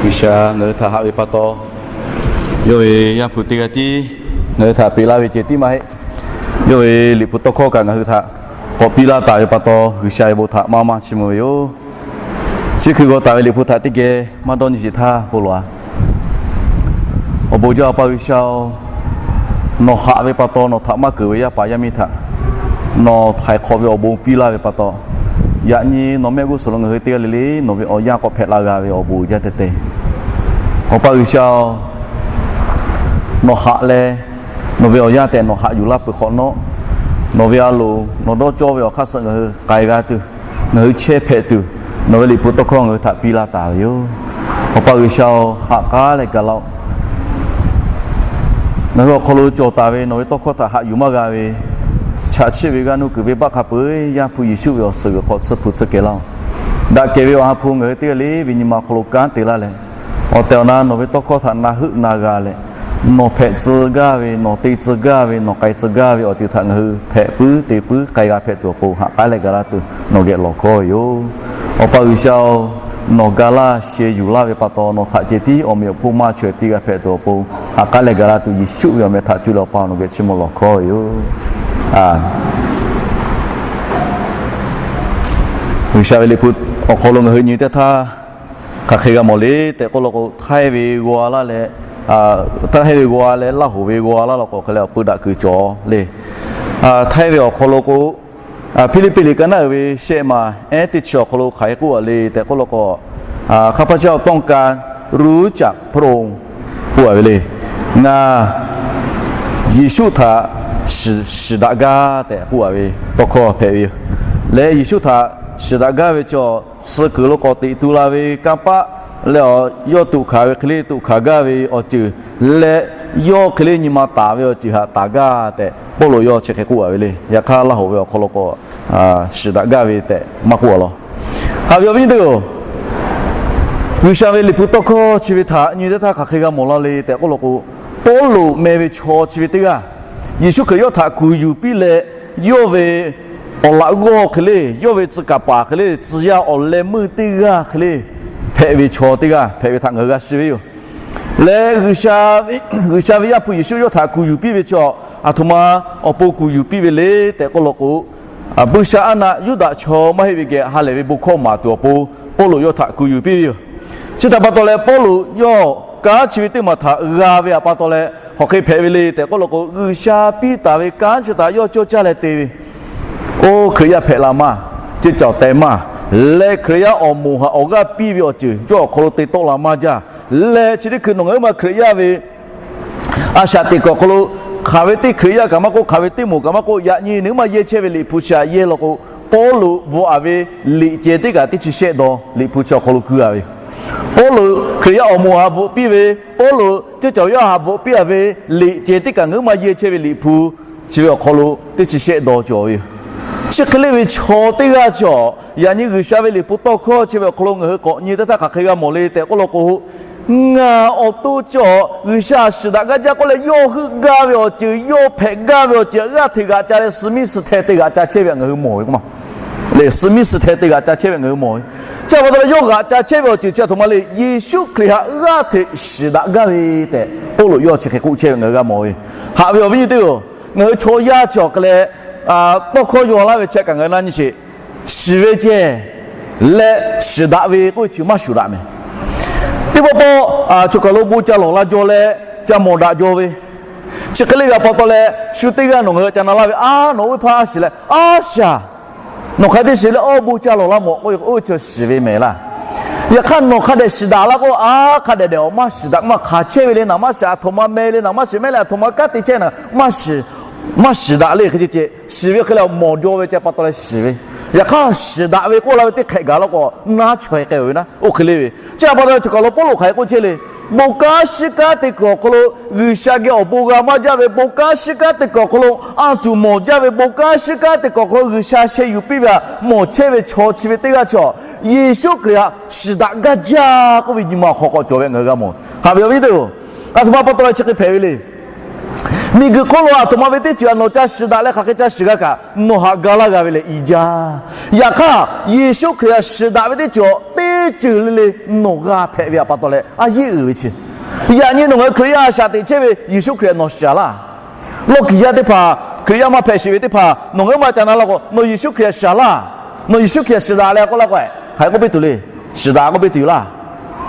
G'uiˬsha ngaˬ hui htaꞈ haꞈ ve pa taw, yawˇ ve Yaˇ hpu teˇ g'aˇ tiˉ ngaˬ hui htaꞈ peꞈ laˇ ve ceh tiˉ maˇ heˆ. Yawˇ ve Liꞈ hpu tawˇ hkawˇ kaꞈ ngaˬ hui htaꞈ k'awꞈ piˇ laˇ taˍ ve pa taw, G'uiˬsha ve bon htaꞈ maˇ maˇ chiˇ mvuh ve yoˬ. Chi hkui g'aw taˍ ve Liꞈ hpu htaꞈ teˇ geh maˇ dawˇ nyi sheˍ htaˇ bon lawˬ-a. Awˬ bon jaˇ Awˬ pa G'uiˬsha-oˬ, nawˬ haꞈ ve pa taw nawˬ htaꞈ maˇ keunˍ ve yaˇ paˍ yaˇ miˇ htaꞈ nawˬ htaiˍ hk'awꞈ ve awˬ bon piˇ laˇ ve pa taw, yaꞈ nyi nawˬ mehˆ g'uˇ suhˍ lo ngaˬ hui teˇ g'aˇ le le nawˬ ve awˬ yanˇ k'awꞈ hpehꞈ la g'a ve awˬ bon uiˍ jaˇ te te. Awˬ pa G'uiˬsha-oˬ, nawˬ haꞈ leh, nawˬ ve awˬ yanˇ tehꞈ nawˬ haꞈ yuˬ laˇ peuˬ hk'awꞈ nawˉ, nawˬ ve a loˍ nawˬ dawˇ cawˇ ve awˬ hk'aˇ suh ngaˬ hui k'ai g'a tuˬ, ngaˬ hui chehˇ hpehꞈ tuˬ, nawˬ ve Liꞈ hpu tawˇ hkawˇ ngaˬ hui htaꞈ piˇ laˇ taˍ ve yoˬ. Awˬ pa G'uiˬsha-oˬ, haꞈ k'aˉ leh gaˬ laˇ-oˆ. Ngaˬ hui awˬ hk'aw lo cawˬ taˍ ve nawˬ ve tawˇ hkawˇ htaꞈ haꞈ yuˬ maˇ g'a ve, chaꞈ chiˆ ve g'aˇ nuˇ kuiˬ venˇbaˆ hk'a peu-eˬ Yaˇ hpu Yeˍsuˆ ve awˬ suhˍ g'uiˬ hk'aw tsuhˇ hpu tsuhˇ kehˬ laˇ-oˆ. Daꞈ kehˬ ve Awˬ ha hpu ngaˬ hui teˇ g'aˇ le ve nyi ma awˬ hk'aw lo kanˉ te laˇ leh, awˬ tehˬ awˬ na nawˬ ve tawˇ hkawˇ htaꞈ na heuˆ na g'a leh, nawˬ hpehꞈ tcuh gaˇ ve, nawˬ te tcuh gaˇ ve, nawˬ k'ai tcuh gaˇ ve awˬ ceuˬ htaꞈ ngaˬ hui hpehꞈ puiˉ te puiˉ k'ai g'a hpehꞈ tuˬ awˬ pon haꞈ k'aˉ leh gaˬ laˇ tuˬ nawˬ geh lawˬ hkawˇ ve yoˬ. Awˬ pa G'uiˬsha-oˬ, nawˬ ga laˇ sheh yuˬ laˇ ve pa taw nawˬ htaꞈ ceh tiˉ awˬ meꞈ awˬ hponˇ maˇ chaweh piˇ g'a hpehꞈ tuˬ awˬ pon haꞈ k'aˉ leh gaˬ laˇ tuˬ Yeˍsuˆ ve awˬ meh htaꞈ cuˇ leh Awˬ pa nawˬ geh chiˇ mvuh lawˬ hkawˇ ve yoˬ. G'uiˬsha ve Liꞈ hpu awˬ hk'aw lo ngaˬ hui nyi teˇ htaˇ, hk'aˬ hk'e g'a mawˬ le tehꞈ k'oˆ law k'o, Htaiˇ ve g'aw laˇ leh, Htaiˇ ve g'aw leh Laˇ hoˍ ve g'aw laˇ law k'o hk'e leh awˬ peu daꞈ kuiˬ cawˬ le. Htaiˇ ve awˬ hk'aw lo k'o, Hpiˇliˇpiˆ liꞈ ka naˉ uiˍ ve shehˆ ma ehˉ teˇ chi awˬ hk'aw lo hk'aˬ hk'e k'oˆ a le tehꞈ k'oˆ law k'o, ข้าพเจ้าต้องการรู้จักพระองค์ k'oˆ a ve le. Ngaˬ Yeˍsuˆ htaꞈ shiˍ daꞈ gaˇ tehꞈ k'oˆ a ve tawˇ hkawˇ hpehꞈ ve yoˬ. Leh Yeˍsuˆ htaꞈ shiˍ daꞈ gaˇ ve chaw, suh kuiˬ lo k'awꞈ teꞈ tu la ve kanˇ paˆ leh awˬ yawˇ toꞈ hkanˍ ve hk'e le toꞈ hkanˍ gaˇ ve awˬ ceuˬ leh, yawˇ hk'e le nyi ma taˍ ve awˬ ceuˬ htaꞈ taˍ gaˇ tehꞈ Pawˇluꞈ yawˇ chi hk'e k'oˆ a ve le. Yaꞈ hk'aˇ Laˇ hoˍ ve awˬ hk'aw lo k'o, shiˍ daꞈ gaˇ ve tehꞈ maˇ k'oˆ a law. Haꞈ ve awˬ viˉ nyi teˇ-oˬ, G'uiˬsha ve Liꞈ hpu tawˇ hkawˇ chi ve htaꞈ nyi teˇ htaˇ hk'aˬ hk'e g'a mawˬ la le tehꞈ k'oˆ law k'o, Pawˇluꞈ meh ve chaw chi ve teˇ g'aˇ, Yeˍsuˆ Hkriꞈ yawˇ htaꞈ kuˬ yuˬ piˇ leh, yawˇ ve awˬ laꞈ g'awˇ hk'e le, yawˇ ve tcuh kaˍ paˍ hk'e le, tcuh yaˇ awˬ leh meuˇ teˇ g'aˇ hk'e le hpehꞈ ve chaw teˇ g'aˇ hpehꞈ ve htaꞈ ngaˬ hui g'a shiˍ ve yoˬ. Leh G'uiˬsha ve Yaˇ hpu Yeˍsuˆ yawˇ htaꞈ kuˬ yuˬ piˇ ve chaw, aˬ htoꞈ ma awˬ pon kuˬ yuˬ piˇ ve le tehꞈ k'oˆ law k'o, Buiˇshaˆaˉnaˆ Yuˇdaꞈ chaw maˇ heˆ ve geh ha lehˬ ve bon hkawˇ maˍ tuˬ awˬ pon Pawˇluꞈ yawˇ htaꞈ kuˬ yuˬ piˇ ve yoˬ. Chi htaꞈ pa taw leh Pawˇluꞈ yawˇ kanˉ chi ve teˇ maˬ htaꞈ g'a ve pa taw leh hk'aˬ hk'e hpehꞈ ve le tehꞈ k'oˆ law k'o, G'uiˬsha piˇ taˍ ve kanˉ chi htaꞈ yawˇ cawˇ caˇ leh te ve, oˇ Hkriꞈ yaˇ hpehꞈ la maˇ, ceˇ caoˬ teh maˇ, leh Hkriꞈ yaˇ awˬ moˍ htaꞈ awˬ g'aˇ piˇ ve awˬ ceuˬ yawˇ awˬ hk'aw lo te tawˆ la maˇ jaˇ. Leh chi teˇ hkui nawˬ ngaˬ huiˉ ma Hkriꞈ yaˇ ve a shaꞈ teꞈ kuiˬ awˬ hk'aw lo hk'aˬ ve teˇ Hkriꞈ yaˇ kaꞈ maˇ k'oˆ, hk'aˬ ve teˇ moˍ kaꞈ maˇ k'oˆ, yaꞈ nyi nawˬ huiˉ ma yehˇ chehˇ ve Liꞈ hpu chi htaꞈ yehˇ law k'o, Pawˇluꞈ bvuhꞈ a ve liꞈ ceh teˇ kaꞈ teˇ chi shehˆ dawˇ Liꞈ hpu chi awˬ hk'aw lo keu a ve, Pawˇluꞈ Hkriꞈ yaˇ awˬ moˍ htaꞈ bvuhꞈ piˇ ve, Pawˇluꞈ ceˇ caoˬ yawˇ htaꞈ bvuhꞈ piˇ a ve liꞈ ceh teˇ kaꞈ ngaˬ huiˉ ma yehˇ chehˇ ve Liꞈ hpu chi ve awˬ hk'aw lo teˇ chi shehˆ dawˇ cawˬ ve yoˬ. Chi hk'e le ve chaw teˇ g'aˇ chi, yaꞈ nyi G'uiˬsha ve Liꞈ hpu tawˇ hkawˇ chi ve awˬ hk'aw lo ngaˬ hui k'awꞈ nyi teˇ htaˇ hk'aˬ hk'e g'a mawˬ le tehꞈ k'oˆ law k'o, ngaˬ awˬ to cawˬ G'uiˬsha shiˍ daꞈ gaˇ jaˇ k'oˆ leh yawˇ heuˆ gaˇ ve awˬ ceuˬ, yawˇ hpehꞈ gaˇ ve awˬ ceuˬ g'aˇ hteꞈ g'aꞈ ca leh suh miˉ suh hteh te g'aꞈ ca chehˇ ve htaꞈ ngaˬ hui mawˬ ve k'o ma le, suh miˉ suh hteh te g'aꞈ ca chehˇ ve ngaˬ hui mawˬ ve. Chi pa taw leh yawˇ g'aꞈ ca chehˇ ve awˬ ceuˬ chi aˬ htoꞈ ma le, Yeˍsuˆ Hkriꞈ htaꞈ g'aˇ hteꞈ shiˍ daꞈ gaˇ ve tehꞈ Pawˇluꞈ yawˇ chi hk'e k'oˆ chehˇ ve ngaˬ hui g'a mawˬ ve. Haꞈ ve awˬ viˉ nyi teˇ-oˬ, ngaˬ hui chaw yaˇ chi awˬ hk'e leh tawˇ hkawˇ yaw laˇ ve chi kaꞈ ngaˬ hui na nyi sheˍ. Shiˍ ve ceh leh shiˍ daꞈ ve k'oˆ ve chi maˇ shuˍ daꞈ mehˍ. Teˇ pawˆ pawˆ choˬ kaˬ lo bon ca lawˬ la jaw leh ca mawˬ daꞈ jaw ve, chi hk'e le ve pa taw leh shu teˇ g'aˇ nawˬ ngaˬ hui ca na laˇ ve, a, nawˬ oˇ ve hpaˇ a shiˍ leh a shaˍ, nawˬ hk'a te shiˍ leh awˇ bon ca lawˬ la mawˬ k'oˆ ve, oˇ ve chi shiˍ ve mehˍ laˇ. Yaꞈ hk'aˇ nawˬ hk'a dehꞈ shiˍ daꞈ la k'o, a, hk'a dehꞈ dehꞈ awˬ maˇ shiˍ daꞈ, maˇ hk'aˬ chehˇ ve le naˍ maˇ shiˍ, aˬ htoꞈ ma meh le naˍ maˇ shiˍ, mehˆ leh aˬ htoꞈ ma kanˉ te chehˇ naˍ maˇ shiˍ, maˇ shiˍ daꞈ le hk'e ceh ceh shiˍ ve hk'e leh mawˬ jaw ve ceh pa taw leh shiˍ ve. Yaꞈ hk'aˇ shiˍ daꞈ ve k'oˆ la ve teˇ hk'ehꞈ gaˬ law k'o, naˉ chaweh k'ai ve naˉ oˇ hk'e le ve. Chi pa taw leh choˬ kaˬ lo Pawˇluꞈ hk'aˬ hk'e k'oˆ chehˇ le. Bon kanˉ shiˉ kanˉ te kuiˬ awˬ hk'aw lo G'uiˬsha geh awˬ bon g'a maˇ jaˇ ve, bon kanˉ shiˉ kanˉ te kuiˬ awˬ hk'aw lo a tuˬ mawˬ jaˇ ve, bon kanˉ shiˉ kanˉ te kuiˬ awˬ hk'aw lo G'uiˬsha sheh yuˬ piˇ ve htaꞈ mawˬ chehˇ ve chaw chi ve teˇ g'aˇ chaw, Yeˍsuˆ Hkriꞈ htaꞈ shiˍ daꞈ gaˇ jaˇ k'oˆ ve nyi ma awˬ hk'aw k'awꞈ cawˬ ve ngaˬ hui g'a mawˬ. Haꞈ ve awˬ viˉ teˇ-oˬ, aˬ htoꞈ ma pa taw leh chi hk'e hpehꞈ ve le. Miˬguiˬ hk'oˆ lo aˬ htoꞈ ma ve teˇ ceuˬ htaꞈ nawˬ ca shiˍ daꞈ leh hk'aˬ hk'e ca shiˍ g'a kaꞈ, nawˬ haꞈ ga laˇ g'a ve lehˬ i jaˇ. Yaꞈ hk'aˇ, Yeˍsuˆ Hkriꞈ htaꞈ shiˍ daꞈ ve teˇ ceuˬ teˇ ceuˬ le le nawˬ g'a hpehꞈ ve htaꞈ pa taw leh a yeˇ uiˍ ve chi. Yaꞈ nyi nawˬ ngaˬ hui Hkriꞈ yaˇ a shaꞈ teꞈ chehˇ ve Yeˍsuˆ Hkriꞈ htaꞈ nawˬ shiˍ laˇ. Lawˇ kiˍ yaˇ teˇ hpaˍ, Hkriꞈ yaˇ maˇ hpehꞈ sheˍ ve teˇ hpaˍ nawˬ ngaˬ hui maˇ ca na laˇ k'o, nawˬ Yeˍsuˆ Hkriꞈ htaꞈ shiˍ laˇ. Nawˬ Yeˍsuˆ Hkriꞈ htaꞈ shiˍ daꞈ leh k'oˆ laˇ k'o, hk'aˬ hk'e k'oˆ piˇ tuˬ le. Shiˍ daꞈ k'oˆ piˇ tuˬ yoˬ laˇ.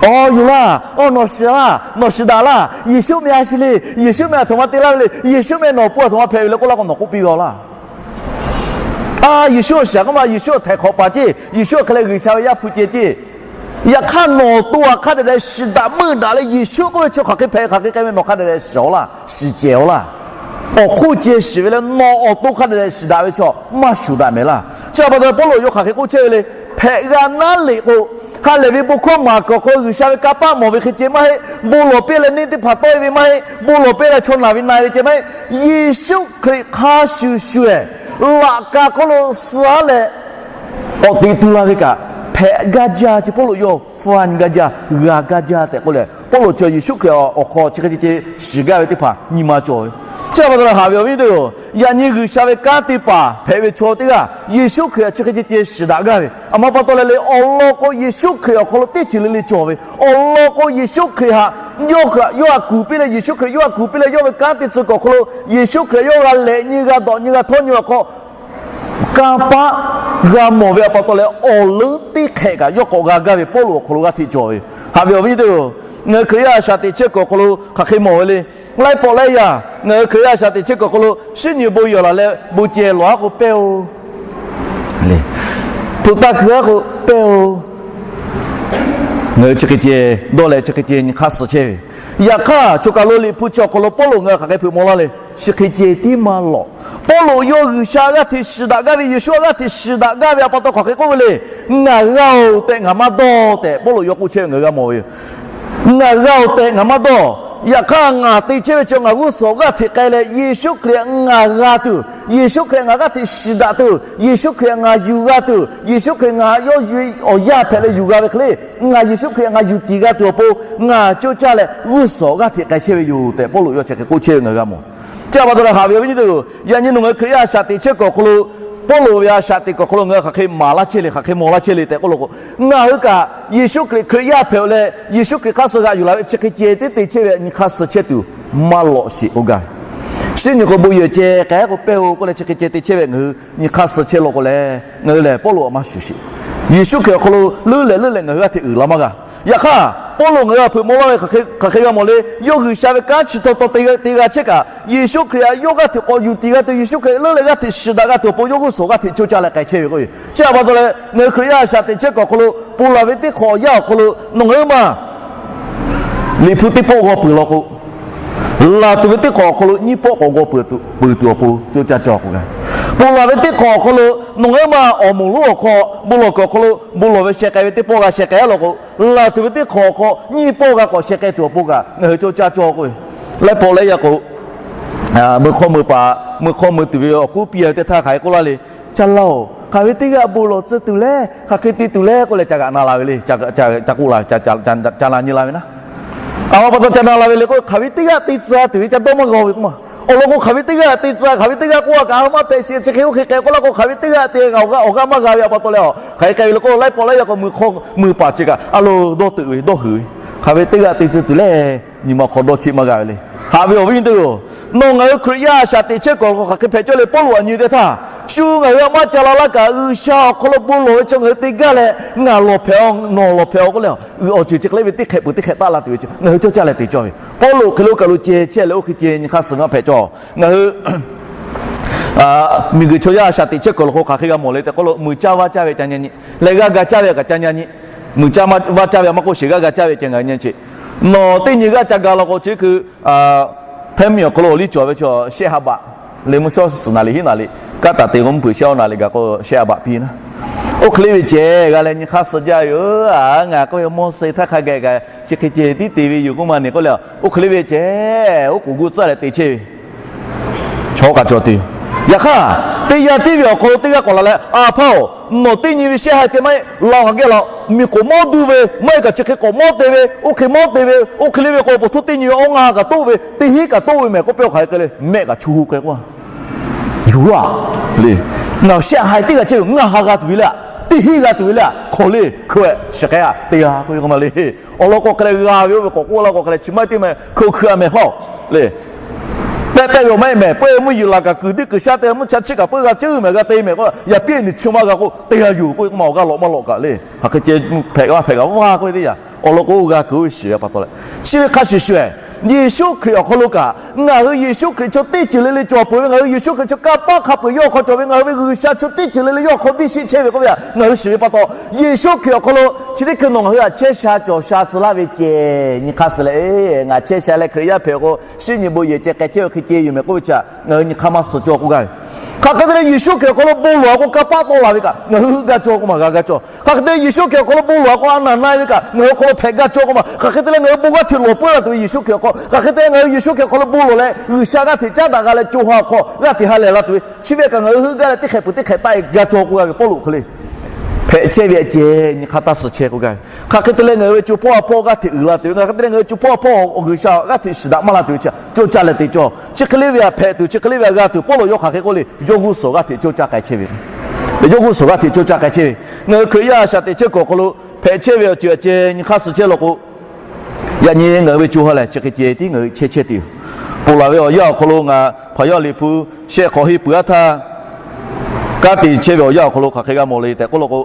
Aˬ, yoˬ laˇ. Aˬ, nawˬ shiˍ laˇ. Nawˬ shiˍ daꞈ laˇ. Yeˍsuˆ meh a shu le. Yeˍsuˆ meh aˬ htoꞈ ma te laˇ ve le. Yeˍsuˆ meh nawˬ pon aˬ htoꞈ ma hpehꞈ ve le k'oˆ laˇ k'o, nawˬ k'oˆ piˇ g'a laˇ. A, Yeˍsuˆ shiˍ k'oˆ ma, Yeˍsuˆ htaiˍ hk'awꞈ paˍ ceˇ, Yeˍsuˆ hk'e leh G'uiˬsha ve Yaˇ hpu ceh ceˇ. Yaꞈ hk'aˇ, nawˬ to aˬ hk'a dehꞈ dehꞈ shiˍ daꞈ meuˇ daꞈ leh, Yeˍsuˆ k'oˆ ve chi hk'aˬ hk'e hpehꞈ hk'aˬ hk'e k'ai ve nawˬ hk'a dehꞈ dehꞈ shiˍ-oˬ laˇ, shiˍ cehˬ-oˬ laˇ. Awˬ hk'oˆ ceh shiˍ ve leh nawˬ awˬ to hk'a dehꞈ dehꞈ shiˍ daꞈ ve chaw maˇ shuˍ daꞈ mehˍ laˇ. Chi pa taw leh Pawˇluꞈ yawˇ hk'aˬ hk'e k'oˆ chehˇ ve le. Hpehꞈ g'a naˉ leꞈ k'o, ha lehˬ ve bon hkawˇ maˍ kuiˬ awˬ hk'aw lo G'uiˬsha ve kanˇ paˆ mawˬ ve hk'e ceh maˇ heˆ. Bon lawˬ piˇ leh neˇ teˇ hpaˍ tawˆ e ve maˇ heˆ. Bon lawˬ piˇ leh chaw naˬ ve na e ve ceh maˇ heˆ. Yeˍsuˆ Hkriꞈ hk'a shuˍ shuˍ-ehˍ laꞈ ka hk'oˆ lo suh-a leh k'awꞈ teꞈ tu la ve kaꞈ, hpehꞈ gaˇ jaˇ. Chi Pawˇluꞈ yawˇ fun gaˇ jaˇ, g'a gaˇ jaˇ tehꞈ k'oˆ leh, Pawˇluꞈ chi Yeˍsuˆ Hkriꞈ awˬ hk'aw chi hk'e ceh ceh shiˍ gaˇ ve teˇ hpaˍ nyi ma cawˬ ve. Chi pa taw leh haꞈ ve awˬ viˉ nyi teˇ-oˬ, yaꞈ nyi G'uiˬsha ve kanˉ te paˍ hpehꞈ ve chaw teˇ g'aˇ Yeˍsuˆ Hkriꞈ htaꞈ chi hk'e ceh ceh shiˍ daꞈ gaˇ ve, aˬ ma pa taw leh le awˬ lawn k'o Yeˍsuˆ Hkriꞈ awˬ hk'aw lo teˇ ceuˬ le le cawˬ ve, awˬ lawn k'o Yeˍsuˆ Hkriꞈ htaꞈ yawˇ htaꞈ yawˇ htaꞈ kuˬ piˇ leh, Yeˍsuˆ Hkriꞈ yawˇ htaꞈ kuˬ piˇ leh yawˇ ve kanˉ te tcuh kuiˬ awˬ hk'aw lo Yeˍsuˆ Hkriꞈ yawˇ g'a lehꞈ nyi, g'a dawꞈ nyi, g'a htawˇ nyi awˬ hk'aw kanˇ paˆ g'a mawˬ ve awˬ pa taw leh, awˬ leuˉ teˇ hk'ehꞈ kaꞈ yawˇ k'awꞈ g'a gaˇ ve Pawˇluꞈ awˬ hk'aw lo g'aˇ hteꞈ cawˬ ve. Haꞈ ve awˬ viˉ nyi teˇ-oˬ, ngaˬ hui Hkriꞈ yaˇ a shaꞈ teꞈ chehˇ kuiˬ awˬ hk'aw lo hk'aˬ hk'e mawˬ ve le. Laiˉ pawˆ laiˉ yaˇ ngaˬ hui Hkriꞈ yaˇ a shaꞈ teꞈ chehˇ kuiˬ awˬ hk'aw lo shinˉ nyi bon yawˬ laˬ leh bon ceh lawˬ-a k'o pehˇ-oˬ le. Hpu taˇ hkui-a k'o pehˇ-oˬ. Ngaˬ hui chi hk'e ceh dawˇ leh chi hk'e ceh nyi hk'aˇ suh chehˇ ve. Yaꞈ hk'aˇ, choˬ kaˬ lo Liꞈ hpu chi awˬ hk'aw lo Pawˇluꞈ ngaˬ hui hk'aˬ hk'e hpeuꞈ maw laˇ le. Chi hk'e ceh tiˉ maˇ lawꞈ. Pawˇluꞈ yawˇ G'uiˬsha g'aˇ hteꞈ shiˍ daꞈ gaˇ ve, Yeˍsuˆ g'aˇ hteꞈ shiˍ daꞈ gaˇ ve awˬ pa taw hk'aˬ hk'e k'oˆ ve le. Ngaˬ g'a-oˬ tehꞈ ngaˬ maˇ dawˇ tehꞈ Pawˇluꞈ yawˇ k'oˆ chehˇ ve ngaˬ hui g'a mawˬ ve yoˬ. Ngaˬ g'a-oˬ tehꞈ ngaˬ maˇ dawˇ. Yaꞈ hk'aˇ, ngaˬ te chehˇ ve chi ngaˬ g'uˇ suhˍ g'aˇ hteꞈ k'ai leh Yeˍsuˆ Hkriꞈ ngaˬ g'a tuˬ, Yeˍsuˆ Hkriꞈ ngaˬ g'aˇ hteꞈ shiˍ daꞈ tuˬ, Yeˍsuˆ Hkriꞈ ngaˬ yuˬ g'a tuˬ, Yeˍsuˆ Hkriꞈ ngaˬ yawˇ awˬ yaˇ hpehꞈ leh yuˬ g'a ve hk'e le, ngaˬ Yeˍsuˆ Hkriꞈ ngaˬ yuˬ tiˍ g'a tuˬ awˬ pon ngaˬ coˇ caˇ leh g'uˇ suhˍ g'aˇ hteꞈ k'ai chehˇ ve yoˬ tehꞈ Pawˇluꞈ yawˇ chi hk'e k'oˆ chehˇ ve ngaˬ hui g'a mawˬ. Chi pa taw leh haꞈ ve awˬ viˉ nyi teˇ-oˬ, yaꞈ nyi nawˬ ngaˬ hui Hkriꞈ yaˇ a shaꞈ teꞈ chehˇ kuiˬ awˬ hk'aw lo, Pawˇluꞈ ve a shaꞈ teꞈ kuiˬ awˬ hk'aw lo ngaˬ hui hk'aˬ hk'e maˍ laˇ chehˇ le, hk'aˬ hk'e mawˬ laˇ chehˇ le tehꞈ k'oˆ law k'o, ngaˬ hui kaꞈ Yeˍsuˆ Hkriꞈ Hkriꞈ yaˇ hpehꞈ-oˬ leh, Yeˍsuˆ Hkriꞈ hk'aˇ suh g'aꞈ yuˬ laˬ ve chi hk'e ceh tiˉ te chehˇ ve nyi hk'aˇ suh chehˇ tuˬ maˇ lawꞈ sheˍ k'oˆ gaˇ ve. Shinˉ nyi k'o bon yehˬ ceh k'ai-a k'o pehˇ-oˬ k'oˆ leh chi hk'e ceh te chehˇ ve ngaˬ hui nyi hk'aˇ suh chehˇ law k'o leh, ngaˬ hui lehˬ Pawˇluꞈ a maˇ shuˍ sheˍ. Yeˍsuˆ Hkriꞈ awˬ hk'aw lo leuˉ lehˬ leuˉ leh ngaˬ hui g'aˇ hteꞈ uiˍ la maˇ g'a. Yaꞈ hk'aˇ, Pawˇluꞈ ngaˬ hui htaꞈ hpeuꞈ maw laˇ ve hk'aˬ hk'e g'a mawˬ le. Yawˇ G'uiˬsha ve kanˉ chi taw taw te g'a chehˇ kaꞈ, Yeˍsuˆ Hkriꞈ htaꞈ yawˇ g'aˇ hteꞈ k'awꞈ yuˬ tiˍ g'a tuˬ, Yeˍsuˆ Hkriꞈ leuˉ leh g'aˇ hteꞈ shiˍ daꞈ g'a tuˬ awˬ pon yawˇ g'uˇ suhˍ g'aˇ hteꞈ coˇ caˇ leh k'ai chehˇ ve k'o, chi pa taw leh ngaˬ hui Hkriꞈ yaˇ a shaꞈ teꞈ chehˇ kuiˬ awˬ hk'aw lo ponˬ laˬ ve teˇ hk'awꞈ awˬ yanˇ awˬ hk'aw lo nawˬ ngaˬ hui maˇ Liꞈ hpu teˇ pawˆ g'aw peuˬ law k'o, laˬ tuˬ ve teˇ hk'awꞈ awˬ hk'aw lo nyiˇ pawˆ k'awꞈ g'aw peuˬ tuˬ awˬ pon coˇ caˇ cawˇ k'oˆ gaˇ. Ponˬ laˬ ve teˇ hk'awꞈ awˬ hk'aw lo nawˬ ngaˬ hui maˇ awˬ moˍ lonˉ awˬ hk'aw bon lawˬ kuiˬ awˬ hk'aw lo bon lawˬ ve sheh k'ai ve teˇ pawˆ g'a sheh k'ai-a law k'o, laˬ tuˬ ve teˇ hk'awꞈ awˬ hk'aw nyiˇ pawˆ g'a k'awꞈ sheh k'ai tuˬ awˬ pon kaꞈ ngaˬ hui coˇ caˇ cawˇ k'oˆ ve. Laiˉ pawˆ laiˉ yaˇ k'o, meuˇ hk'awˇ meuˇ paˍ, meuˇ hk'awˇ meuˇ tuˬ ve awˬ k'oˆ piˇ-a ve teˇ htaˇ hk'aˬ hk'e k'oˆ laˇ le. Ca laˇ-oˬ, hk'aˬ ve teˇ g'aˇ bon lawˬ tcuh tuˬ lehˬ, hk'aˬ hk'e te tuˬ lehˬ k'oˆ leh ca g'aꞈ na la ve le. Ca k'oˆ la ve, ca na nyi la ve naˉ. Awˬ pa taw ca na la ve le k'o, hk'aˬ ve teˇ g'aˇ te tcuh-a tuˬ ve ca dawˇ maˇ g'a ve k'oˆ ma. Awˬ lawn k'o, hk'aˬ ve teˇ g'aˇ te tcuh, hk'aˬ ve teˇ g'aˇ k'oˆ-a kaꞈ, a maˇ hpehꞈ sheˍ, chi hk'e oˇ hk'e k'ai k'oˆ laˇ k'o, hk'aˬ ve teˇ g'aˇ te g'a awˬ g'aˇ awˬ g'aˇ maˇ g'a ve awˬ pa taw leh, hk'aˬ hk'e k'ai ve le k'o, laiˉ pawˆ laiˉ yaˇ k'o meuˇ hk'awˇ meuˇ paˍ chi kaꞈ a lo dawˇ teuꞈ ve dawˇ huiˍ ve, hk'aˬ ve teˇ g'aˇ te tcuh tuˬ lehˬ, nyi ma hk'aw dawˇ cheˆ maˇ g'a ve le. Haꞈ ve awˬ viˉ nyi teˇ-oˬ, nawˬ ngaˬ hui Hkriꞈ yaˇ a shaꞈ teꞈ chehˇ kuiˬ awˬ hk'aw lo hk'aˬ hk'e hpehꞈ cawˇ le. Pawˇluꞈ aꞈ nyi teˇ htaˇ, shu ngaˬ hui a maˇ ca la laˇ kaꞈ, G'uiˬsha awˬ hk'aw lo bon lawˬ ve chaw ngaˬ hui te gaˇ leh, ngaˬ lawˬ hpehꞈ-aw, nawˬ lawˬ hpehꞈ-aw k'oˆ leh, awˬ ceuˬ chi hk'e le ve teˇ hk'ehꞈ peuˬ teˇ hk'ehꞈ taˆ la tuˬ ve chi ngaˬ hui cawˇ caˇ leh te cawˇ ve. Pawˇluꞈ hk'e lo kaˬ lo ceh chehˇ leh oˇ hk'e ceh nyi hk'aˇ suh maˇ hpehꞈ cawˇ. Ngaˬ hui miˬguiˬ chaw yaˇ a shaꞈ teꞈ chehˇ kuiˬ awˬ hk'aw lo hk'aˬ hk'e g'a mawˬ le tehꞈ k'oˆ lo, muiˬ caˇ vaˇ caˇ ve ca nyi nyi leh g'aˇ ga caˇ ve kaꞈ ca nyi nyi. Muiˬ caˇ vaˇ caˇ ve a maˇ k'oˆ sheˍ, g'aˇ ga caˇ ve ceh ngaˬ hui nyi chi. Nawˬ teˇ nyi g'aˇ ca ga law k'o, chi hkui hpehˇ miˬ awˬ hk'aw lo awˬ liˇ cawˬ ve chaw shehˆ ha baꞈ le, mvuhˇ shawˉ suhˍ naˍ liꞈ hiˉ naˍ liꞈ, kaˉ taˍ te k'o mvuhˇ hpeuꞈ shehˆ awˇ naˍ liꞈ gaˬ k'o shehˆ ha baꞈ piˇ naˉ. Oˇ hk'e le ve ceh g'a leh nyi hk'aˇ suh jaˇ ve yoˬ. Aˬ, ngaˬ k'oˆ ve mawˇ suh htaˇ hk'a gaˬ kaꞈ chi hk'e ceh tiˉ te ve yoˬ k'oˆ ma ne k'oˆ leh, oˇ hk'e le ve ceh oˉ k'oˍ gu tcuhˉ leh te chehˇ ve chaw k'a cawˬ tuˬ yoˬ. Yaꞈ hk'aˇ, Teˇ yanˇ tiˉ ve awˬ hk'aw lo teˇ g'aˇ k'awꞈ la leh, A hpaˇ-oˬ, nawˬ teˇ nyi ve shehˆ ha ceh maˇ heˆ, la-oˬ, haꞈ geh laˬ-oˬ. Miˬ k'oˍ mawˇ duˇ ve, maˇ heˆ kaꞈ chi hk'e k'awꞈ mawˇ te ve, oˇ hk'e mawˇ te ve, oˇ hk'e le ve k'o, awˬ po htoˇ teˇ nyi ve awˇ ngaˇ ha kaꞈ toˆ ve, teˇ hinˉ kaꞈ toˆ ve mehˬ k'oˆ piˇ-oˬ. Hk'aˬ hk'e te le, mehˆ kaꞈ chu hu k'ai k'o, yuˬ laˇ le. Ngaˬ shehˆ ha teˇ g'aˇ chehˇ ve ngaˇ ha g'a tuˬ ve le, teˇ hinˉ g'a tuˬ ve le, hk'aw le hkeu-eh shiˍ k'ai-a te g'a k'oˆ ve k'o ma le. Awˬ lawn k'o hk'e leh g'a ve oˇ ve k'awꞈ k'oˆ laˇ k'o hk'e leh chi maˇ heˆ teˇ meh hkeu hkeu-a mehˬ hpawˇ le. Pehˆ pehˆ ve awˬ maˇ heˆ mehˬ, pawehˇ mvuhˇ yeˬ laˬ kaꞈ kuiˬ diˇ kuiˬ sha te mvuhˇ cha chiˇ kaꞈ pawehˇ g'a ceuˇ mehˬ g'a te mehˬ k'o, yaꞈ piˇ ni chi maˇ g'a k'o te g'a yuˬ k'oˆ ve k'o ma, awˬ g'aˇ lawꞈ maˇ lawꞈ kaꞈ le. Hk'aˬ hk'e ceh hpehꞈ g'a hpehꞈ g'a vaˇ k'oˆ ve teˇ yanˇ, awˬ lawn k'o g'a kuiˬ ve shiˍ ve pa taw leh, chi ve hk'a shuˍ shuˍ-eh, Yeˍsuˆ Hkriꞈ awˬ hk'aw lo kaꞈ ngaˬ hui Yeˍsuˆ Hkriꞈ chaw teˇ ceuˬ le le cawˬ peuˬ ve, ngaˬ hui Yeˍsuˆ Hkriꞈ chaw kanˇ paˆ hk'a peuˬ yawˇ hk'aw cawˬ ve, ngaˬ hui ve G'uiˬsha chaw teˇ ceuˬ le le yawˇ hk'aw biˇ sheˆ chehˇ ve k'oˆ ve htaꞈ ngaˬ hui shiˍ ve pa taw, Yeˍsuˆ Hkriꞈ awˬ hk'aw lo chi teˇ hkui nawˬ ngaˬ hui htaꞈ chehˇ sha cawˬ sha tcuh laˇ ve ceh nyi hk'aˇ suh leh, ngaˬ chehˇ sha leh Hkriꞈ yaˇ hpehꞈ k'o, shinˉ nyi bon yehˬ ceh k'ai chehˇ ve hk'e ceh yoˬ mehˬ k'oˆ ve chi htaꞈ ngaˬ hui nyi hk'aˇ maˇ suh cawˇ k'oˆ gaˇ ve. Hk'aˬ hk'e te leh Yeˍsuˆ Hkriꞈ awˬ hk'aw lo bon lawˬ-a k'o, kanˇ paˆ tawˆ la ve kaꞈ ngaˬ hui heuˆ gaˇ cawˇ k'oˆ ma, g'a gaˇ cawˇ. Hk'aˬ hk'e te Yeˍsuˆ Hkriꞈ awˬ hk'aw lo bon lawˬ-a k'o, a naˬ na-e ve kaꞈ ngaˬ hui awˬ hk'aw lo hpehꞈ gaˇ cawˇ k'oˆ ma. Hk'aˬ hk'e te leh ngaˬ hui bon g'aˇ hteꞈ lawˬ puiˉ la tuˬ ve Yeˍsuˆ Hkriꞈ awˬ hk'aw, hk'aˬ hk'e te leh ngaˬ hui Yeˍsuˆ Hkriꞈ awˬ hk'aw lo bon lawˬ leh G'uiˬsha g'aˇ hteꞈ caˉ daꞈ g'a leh co ha awˬ hk'aw g'aˇ hteꞈ ha lehˬ la tuˬ ve chi ve kaꞈ ngaˬ hui heuˆ gaˇ leh teˇ hk'ehꞈ peuˬ teˇ hk'ehꞈ taˆ-e gaˇ cawˇ k'oˆ gaˇ ve Pawˇluꞈ hk'e le. Hpehꞈ chehˇ ve htaꞈ ceh nyi hk'aˇ taˇ suh chehˇ k'oˆ gaˇ ve. Hk'aˬ hk'e te leh ngaˬ hui ve co hpawˇ ha hpawˇ g'aˇ hteꞈ uiˍ la tuˬ ve, hk'aˬ hk'e te leh ngaˬ hui co hpawˇ ha hpawˇ G'uiˬsha g'aˇ hteꞈ shiˍ daꞈ maˇ la tuˬ ve chi htaꞈ cawˇ caˇ leh te cawˇ. Chi hk'e le ve htaꞈ hpehꞈ tuˬ, chi hk'e le ve htaꞈ g'a tuˬ Pawˇluꞈ yawˇ hk'aˬ hk'e k'oˆ le, yawˇ g'uˇ suhˍ g'aˇ hteꞈ cawˇ caˇ k'ai chehˇ ve. Yawˇ g'uˇ suhˍ g'aˇ hteꞈ cawˇ caˇ k'ai chehˇ ve. Ngaˬ hui Hkriꞈ yaˇ a shaꞈ teꞈ chehˇ kuiˬ awˬ hk'aw lo hpehꞈ chehˇ ve awˬ ceuˬ htaꞈ ceh nyi hk'aˇ suh chehˇ law k'o, yaꞈ nyi ngaˬ hui ve co ha lehˬ chi hk'e ceh tiˉ ngaˬ hui chehˇ chehˇ tuˬ yoˬ. Ponˬ laˬ ve awˬ yanˇ awˬ hk'aw lo ngaˬ hpaˍ yaˇ liꞈ hpu shehˆ hk'awꞈ henˇ peuˬ-aˉ htaˇ, kanˉ te chehˇ ve awˬ yanˇ awˬ hk'aw lo hk'aˬ hk'e g'a mawˬ le tehꞈ k'oˆ law k'o,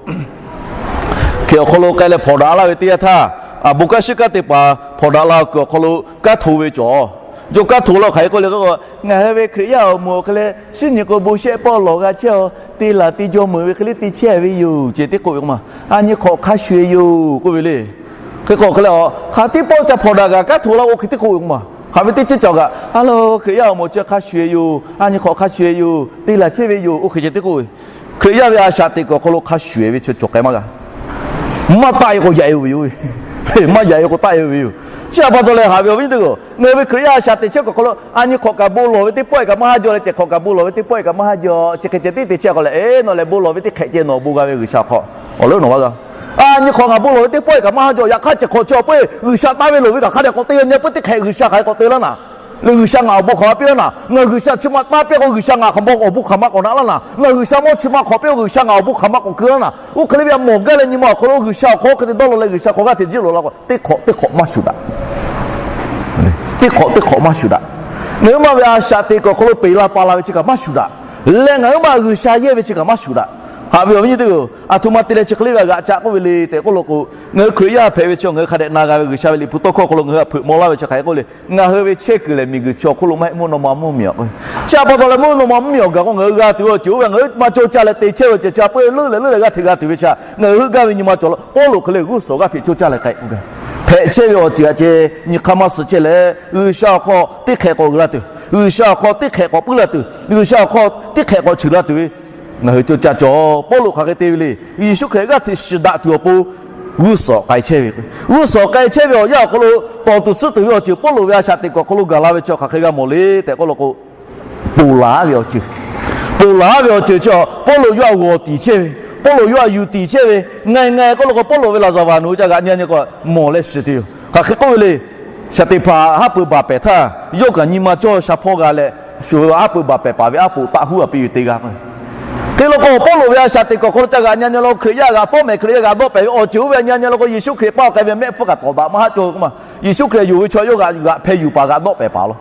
hk'e awˬ hk'aw lo k'ai leh hpawnˬ daꞈ laˇ ve teˇ yanˇ htaˇ, a bon kanˉ shiˉ kanˉ te paˍ hpawnˬ daꞈ la kuiˬ awˬ hk'aw lo kanˉ hto ve cawˬ. Yawˇ kanˉ hto la hk'aˬ hk'e k'oˆ le k'o, ngaˬ hui ve Hkriꞈ yaˇ awˬ moˍ awˬ hk'e leh shinˉ nyi k'o bon shehˆ pawˆ lawˬ g'a chehˇ-aw, te laˬ te jaw meuˍ ve hk'e le te chehˇ ve yoˬ ceh tiˉ k'oˆ ve k'o ma, a nyi hk'awꞈ hk'a shuˍ-e yoˬ k'oˆ ve le. Hk'e k'o hk'e leh a hk'aˬ tiˉ pawˆ ca hpawnˬ daꞈ kaꞈ kanˉ hto la k'o hk'e tiˉ k'oˆ ve k'o ma, hk'aˬ ve teˇ ceuˬ cawˬ kaꞈ a lo Hkriꞈ yaˇ awˬ moˍ chi hk'a shuˍ-e yoˬ, a nyi hk'awꞈ hk'a shuˍ-e yoˬ, te laˬ chehˇ ve yoˬ oˇ hk'e ceh tiˉ k'oˆ ve. Hkriꞈ yaˇ ve a shaꞈ teꞈ kuiˬ awˬ hk'aw lo hk'a shuˍ-e ve chi cawˬ k'ai maˇ g'a. Maˇ taˆ-e k'o yaꞈ-e ve yoˬ. Maˇ yaꞈ-e k'o taˆ-e ve yoˬ. Chi htaꞈ pa taw leh haꞈ ve awˬ viˉ nyi teˇ hpaˍ-oˬ, ngaˬ hui ve Hkriꞈ yaˇ a shaꞈ teꞈ chehˇ kuiˬ awˬ hk'aw lo a nyi hk'awꞈ kaꞈ bon lawˬ ve teˇ pawˆ-e kaꞈ maˇ haˉ jaw leh ceh hk'awꞈ kaꞈ bon lawˬ ve teˇ pawˆ-e kaꞈ maˇ haˉ jaw, chi hk'e ceh tiˉ te chehˇ k'o leh, eˬ, nawˬ lehˬ bon lawˬ ve teˇ hk'ehꞈ ceh nawˬ bon g'a ve G'uiˬsha hk'aw awˬ leuˉ nawˬ maˇ g'a. A nyi hk'awꞈ ngaˬ bon lawˬ ve teˇ pawˆ-e kaꞈ maˇ haˉ jaw, yaꞈ hk'aˇ ceh hk'awꞈ chi awˬ peuˇ G'uiˬsha taˇ ve loˍ ve kaꞈ hk'a dehꞈ k'awꞈ te ve nyi peuˇ teˇ hk'ehꞈ G'uiˬsha hk'aˬ hk'e k'awꞈ te laˇ naˍ. Leh G'uiˬsha ngaˬ awˬ bon hk'aˬ ma piˇ laˇ naˍ, ngaˬ G'uiˬsha chi ma taˇ piˇ k'o G'uiˬsha ngaˬ hk'aˬ ma awˬ bon hk'aˬ ma k'awꞈ naꞈ laˇ naˍ, ngaˬ G'uiˬsha mawˇ chi ma hk'awꞈ piˇ k'o G'uiˬsha ngaˬ awˬ bon hk'aˬ ma k'awꞈ keu laˇ naˍ. Oˇ hk'e le ve a mawˬ gaˇ leh nyi ma awˬ hk'aw lo G'uiˬsha awˬ hk'aw hk'e te dawˇ law leh G'uiˬsha hk'aw g'aˇ hteꞈ jiˇ loꞈ la k'o, teˇ hk'awꞈ teˇ hk'awꞈ maˇ shuˍ daꞈ. Teˇ hk'awꞈ teˇ hk'awꞈ maˇ shuˍ daꞈ. Ngaˬ hui ma ve a shaꞈ teꞈ kuiˬ awˬ hk'aw lo peˬ la pa la ve chi kaꞈ maˇ shuˍ daꞈ. Leh ngaˬ hui ma G'uiˬsha yehˇ ve chi kaꞈ maˇ shuˍ daꞈ. Haꞈ ve awˬ viˉ nyi teˇ hpaˍ-oˬ, a htoꞈ ma te leh chi hk'e le ve g'aꞈ ca k'oˆ ve le tehꞈ k'oˆ law k'o, ngaˬ hui Hkriꞈ yaˇ hpehꞈ ve chi ngaˬ hui hk'a dehꞈ na g'a ve G'uiˬsha ve liꞈ hpu tawˇ hkawˇ awˬ hk'aw lo ngaˬ hui htaꞈ hpeuꞈ maw laˇ ve chi hk'aˬ hk'e k'oˆ le, ngaˬ hui ve chehˇ kuiˬ lehˬ miˬguiˬ chi awˬ hk'oˆ lo maˇ heˆ, mvuhˇ naw ma mvuhˇmiˬ awˬ k'o. Chi htaꞈ pa taw leh mvuhˇ naw ma mvuhˇmiˬ awˬ gaˬ k'o ngaˬ hui g'a tuˬ ve awˬ ceuˬ oˇ ve ngaˬ hui maˇ cawˇ caˇ leh te chehˇ ve awˬ ceuˬ chi a peuˇ leuˉ leh leuˉ leh g'aˇ hteꞈ g'a tuˬ ve chi htaꞈ ngaˬ hui heuˆ gaˇ ve nyi ma cawˬ law. Pawˇluꞈ hk'e le g'uˇ suhˍ g'aˇ hteꞈ cawˇ caˇ leh k'ai k'o gaˇ, hpehꞈ chehˇ ve awˬ ceuˬ htaꞈ ceh nyi hk'aˇ maˇ suh chehˇ leh G'uiˬsha awˬ hk'aw teˇ hk'ehꞈ k'awꞈ uiˍ la tuˬ, G'uiˬsha awˬ hk'aw teˇ hk'ehꞈ k'awꞈ puiˉ la tuˬ, G'uiˬsha awˬ hk'aw teˇ hk'ehꞈ k'awꞈ cheuˬ la tuˬ ve ngaˬ hui cawˇ caˇ cawˬ. Pawˇluꞈ hk'aˬ hk'e te ve le, Yeˍsuˆ Hkriꞈ g'aˇ hteꞈ shiˍ daꞈ tuˬ awˬ pon g'uˇ suhˍ k'ai chehˇ ve, g'uˇ suhˍ k'ai chehˇ ve awˬ yanˇ awˬ hk'aw lo tawˍ tuˬ tsuhˇ tuˬ ve awˬ ceuˬ Pawˇluꞈ ve a shaꞈ teꞈ kuiˬ awˬ hk'aw lo gaˬ la ve chi hk'aˬ hk'e g'a mawˬ le tehꞈ k'oˆ law k'o, ponˬ laˬ ve awˬ ceuˬ, ponˬ laˬ ve awˬ ceuˬ chi Pawˇluꞈ yawˇ htaꞈ g'awˬ tiˍ chehˇ ve, Pawˇluꞈ yawˇ htaꞈ yuˬ tiˍ chehˇ ve, ngaˬ ngaˬ k'oˆ law k'o Pawˇluꞈ ve laˍzaˍvaˍ nawˬ hui ca g'aꞈ nyi nyi k'o mawˬ leh shiˍ tuˬ yoˬ. Hk'aˬ hk'e k'oˆ ve le, shaˍ teꞈ hpaˍ haˉ pui baˬ pehˍ htaˇ yawˇ kaꞈ nyi ma cawˇ sha hpawˇ g'a leh, shuˍ ve aˉ pui baˬ pehˍ paˍ ve aˉ poꞈ taˆ huˉ a piˇ ve teˇ g'aˇ k'o, hk'e law k'o Pawˇluꞈ ve a shaꞈ teꞈ kuiˬ awˬ hk'aw lo ca g'aꞈ nyi nyi law k'o Hkriꞈ yaˇ g'aꞈ fawˉ mehˍ, Hkriꞈ yaˇ g'aꞈ dawˆ pehˍ ve awˬ ceuˬ oˇ ve a nyi nyi law k'o Yeˍsuˆ Hkriꞈ paˆ k'ai ve mehˆ hpfuhˇ kaꞈ tawˍ daꞈ maˇ haˉ cawˇ ve k'o ma, Yeˍsuˆ Hkriꞈ yonˍ ve chaw yawˇ g'aꞈ g'aꞈ hpeh yuˬ paˍ g'aꞈ dawˆ pehˍ paˍ law.